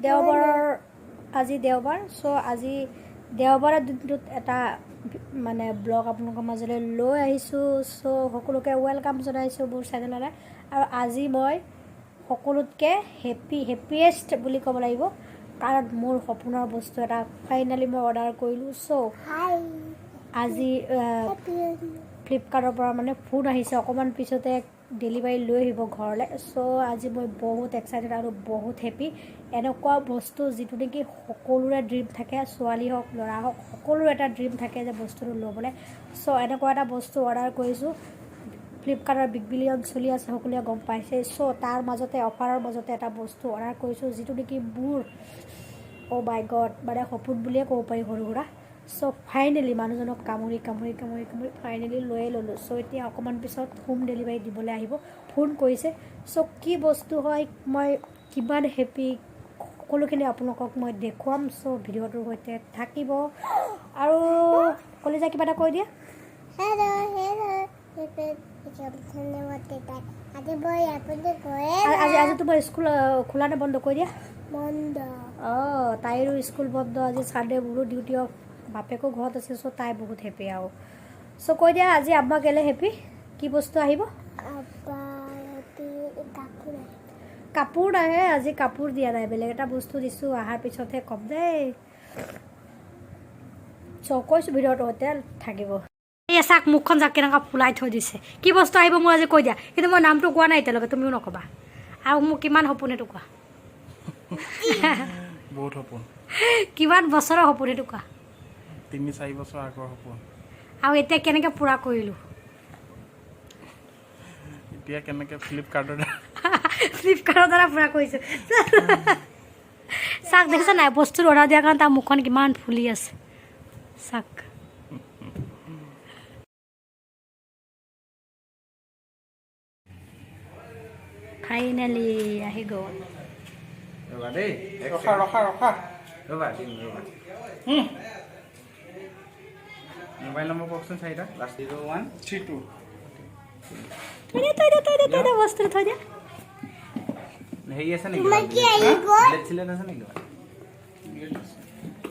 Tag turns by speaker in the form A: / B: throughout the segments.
A: দেওবাৰৰ, আজি দেওবাৰ। চ' আজি দেওবাৰৰ দিনটোত এটা মানে ব্লগ আপোনালোকৰ মাজলৈ লৈ আহিছোঁ। চ' সকলোকে welcome জনাইছোঁ মোৰ চেনেললৈ। আৰু আজি মই সকলোতকৈ হেপিয়েষ্ট বুলি ক'ব লাগিব, কাৰণ মোৰ সপোনৰ বস্তু এটা ফাইনেলি মই অৰ্ডাৰ কৰিলোঁ। চ' আজি ফ্লিপকাৰ্টৰ পৰা মানে ফোন আহিছে, অকণমান পিছতে ডেলিভাৰী লৈ আহিব ঘৰলৈ। চ' আজি মই বহুত এক্সাইটেড আৰু বহুত হেপী। এনেকুৱা বস্তু যিটো নেকি সকলোৰে ড্ৰিম থাকে, ছোৱালী হওক ল'ৰা হওক, সকলোৰে এটা ড্ৰিম থাকে যে বস্তুটো ল'বলৈ। চ' এনেকুৱা এটা বস্তু অৰ্ডাৰ কৰিছোঁ। ফ্লিপকাৰ্টৰ বিগ বিলিয়ন চলি আছে, সকলোৱে গম পাইছে। চ' তাৰ মাজতে অফাৰৰ মাজতে এটা বস্তু অৰ্ডাৰ কৰিছোঁ, যিটো নেকি মোৰ, অ' মাই গড, মানে সপোন বুলিয়ে ক'ব পাৰি সৰু সুৰা। চ' ফাইনেলি মানুহজনক কামুৰি কামুৰি কামুৰি কামুৰি ফাইনেলি লৈয়ে ল'লোঁ। চ' এতিয়া অকণমান পিছত হোম ডেলিভাৰী দিবলৈ আহিব, ফোন কৰিছে। চ' কি বস্তু হয়, মই কিমান হেপী, সকলোখিনি আপোনালোকক মই দেখুৱাম। চ' ভিডিঅ'টোৰ সৈতে থাকিব। আৰু কলিজা, কিবা এটা কৈ দিয়া।
B: হেল্ল' হেল্ল', আজি মই আপুনি গৈয়ে
A: আজি তোমাৰ স্কুল খোলা নে বন্ধ, কৈ দিয়া।
B: বন্ধ।
A: অঁ, তাইৰো স্কুল বন্ধ আজি, ছানডে। মোৰো ডিউটি অফ, বাপেকো ঘৰত আছে। চ' তাই বহুত হেপী। আৰু চ' কৈ দিয়া, আজি আম্মা কেলে হেপী, কি বস্তু আহিব?
B: আব্বা কাপোৰ।
A: কাপোৰ নাহে আজি, কাপোৰ দিয়া নাই, বেলেগ এটা বস্তু দিছোঁ, অহাৰ পিছতহে ক'ম দেই। চ' কৈছোঁ, ভিডিঅ'টো সৈতে থাকিব। এই চাক, মুখখন যাক কেনেকুৱা ফুলাই থৈ দিছে। কি বস্তু আহিব মোৰ আজি কৈ দিয়া। কিন্তু মই নামটো কোৱা নাই এতিয়ালৈকে, তুমিও নক'বা। আৰু মোৰ কিমান সপোন সেইটো কোৱা।
C: বহুত সপোন।
A: কিমান বছৰৰ সপোন সেইটো কোৱা।
C: 3-4 বছৰ আগৰ সপোন।
A: আৰু এতিয়া কেনেকৈ পূৰা কৰিলোঁ?
C: এতিয়া কেনেকৈ? ফ্লিপকাৰ্টৰ।
A: ফ্লিপকাৰ্টৰ দ্বাৰা পূৰা কৰিছোঁ। চাক, দেখিছে নাই, বস্তুটো অৰ্ডাৰ দিয়াৰ কাৰণে তাৰ মুখখন কিমান ফুলি আছে, চাক। ফাইনেলি আহি গ'ল।
D: ৰ'বা দেই, এক
C: ৰখা, ৰখা, ৰখা।
D: ৰ'বা, দিম, ৰ'বা। মোবাইল নম্বৰ কওকচোন চাৰিটা লাষ্ট, 01।
C: 32।
A: থৈ দিয়া, থৈ দিয়া, থৈ দিয়া, থৈ দিয়া, বস্তুটো থৈ দিয়া।
D: হেৰি আছে নেকি?
B: তোমাৰ কি আহি গ'ল?
D: ব্লেড চিলেট আছে নেকি কিবা?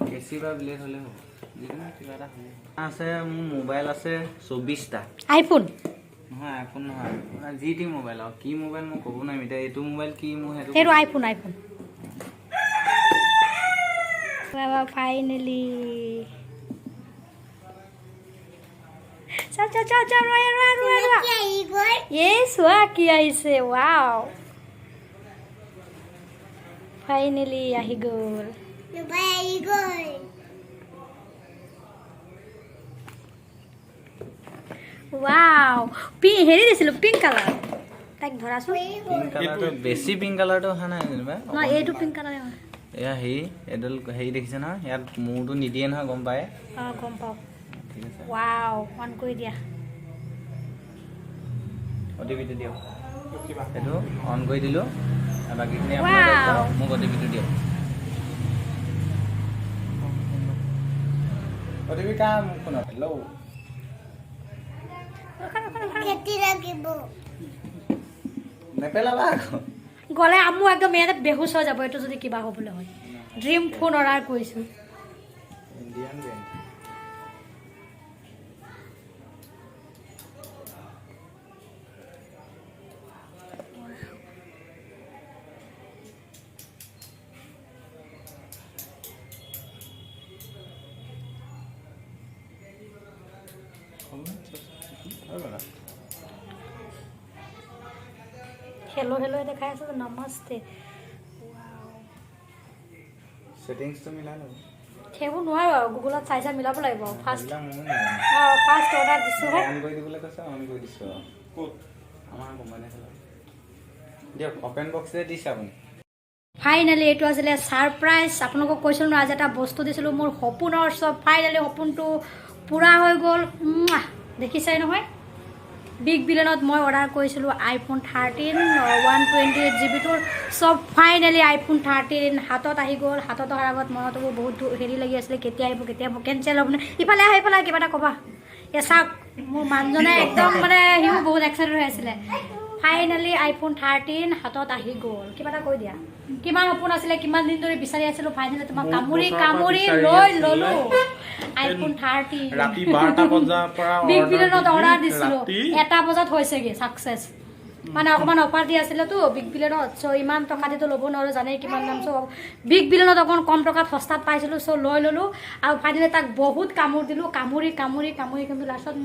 D: কেঁচি বা ব্লেড হ'লে হ'ব, যিকোনো কিবা এটা হ'লে হ'ব। আছে, মোৰ মোবাইল আছে 24টা।
A: আইফোন?
D: নহয়, আইফোন নহয়, যি টি মোবাইল। আৰু কি মোবাইল মই ক'ব নোৱাৰিম এতিয়া, এইটো মোবাইল কি মোৰ সেইটো।
A: সেইটো আইফোন, আইফোন। ফাইনেলি, চাও চাও চাও চাও, ৰোৱা ৰোৱা ৰোৱা ৰোৱা।
B: কি আহি গ'ল?
A: এই চোৱা, কি আহিছে! ৱাও, ফাইনেলি আহি গ'ল।
B: মোবাইল আহি গ'ল।
A: ৱাও, হেৰি দিছিলোঁ পিংক কালাৰ, তাইক ধৰাচোন।
D: পিংক কালাৰটো বেছি, পিংক কালাৰটো অহা নাই যেনিবা।
A: নহয়, এইটো পিংক কালাৰে হয়।
D: এয়া হেৰি, এডাল হেৰি দেখিছে নহয়, ইয়াত মূৰটো নিদিয়ে নহয়, গম পায়।
A: অঁ, গম পাওঁ।
D: ঠিক আছে।
A: ৱাও, অন কৰি দিয়া।
D: অ' টি পিটো দিয়ক।
C: ৰখিবা।
D: সেইটো অন কৰি দিলোঁ আৰু বাকীখিনি আপোনাৰ দায়িত্ব। মোক অ' টি পিটো দিয়ক। অ' টি পি কাৰ মোৰ ফোনত? হেল্ল'।
A: ৰখা, ৰখা, ৰখা।
B: খেতি লাগিব।
D: নেপেলাবা আকৌ।
A: গ'লে আমো একদম ইয়াতে বেহুচ হৈ যাব, এইটো যদি কিবা হ'বলৈ হয়। ড্ৰিম ফোন অৰ্ডাৰ কৰিছোঁ।
D: Indian brand. হৈ গ'ল আৰু।
A: হেল্ল' হেল্ল' দেখাই আছে, নমস্তে।
D: ছেটিংছটো মিলাই ল'ব।
A: সেইবোৰ নোৱাৰোঁ আৰু, গুগলত চাই চাই মিলাব লাগিব ফাৰ্ষ্ট।
D: সেইবিলাক ময়ো নাজানো।
A: অঁ, ফাৰ্ষ্ট অৰ্ডাৰ দিছোঁহে।
D: অন কৰি দিবলৈ কৈছে, অন কৰি দিছোঁ আৰু।
C: ক'ত?
D: আমাৰ কোম্পানী ফালৰ দিয়ক, অপেন বক্সে দিছে আপুনি।
A: ফাইনেলি এইটো আছিলে ছাৰপ্ৰাইজ। আপোনালোকক কৈছিলোঁ ন, আজি এটা বস্তু দিছিলোঁ মোৰ সপোনৰ। চব ফাইনেলি সপোনটো পূৰা হৈ গ'ল। দেখিছাই নহয়, বিগ বিলিয়নত মই অৰ্ডাৰ কৰিছিলোঁ আইফোন 13 128 জিবিটোৰ। চব ফাইনেলি আইফোন 13 হাতত আহি গ'ল। হাতত অহাৰ আগত মনতো বহুত হেৰি লাগি আছিলে, কেতিয়া আহিব, কেতিয়া আহিব, কেঞ্চেল হ'ব নে। ইফালে আহ, ইফালে আহ, কিবা এটা ক'বা। এ চাওক, মোৰ মানুহজনে একদম মানে সিও বহুত এক্সাইটেড হৈ আছিলে। ফাইনেলি আইফোন 13 হাতত আহি গ'ল। কিবা এটা কৈ দিয়া। কিমান সপোন আছিলে, কিমান দিন ধৰি বিচাৰি আছিলো, ফাইনেলি তোমাক
C: বহুত
A: কামুৰি
C: বছৰৰ পৰা
A: কামুৰি
C: বিচাৰি
A: লৈ
C: আছিলে।
A: ললো আইফোন 13।
C: ৰাতি 12টা বজাৰ পৰা
A: বিগ
C: order
A: বিলিয়নত
C: দি দি
A: অৰ্ডাৰ দিছিলো,
C: ৰাতি
A: 1টা বজাত হৈছেগে ছাকচেছ। মানে অকণমান অফাৰ দি আছিলেতো বিগ বিলিয়নত, চ' ইমান টকা দিতো ল'ব নোৱাৰো, জানেই কিমান দাম। চ' বিগ বিলিয়নত অকণ কম টকাত সস্তাত পাইছিলোঁ, চ' লৈ ল'লোঁ। আৰু ফাইনেলি তাক বহুত কামোৰ দিলোঁ, কামুৰি কামুৰি কামুৰি, কিন্তু লাষ্টত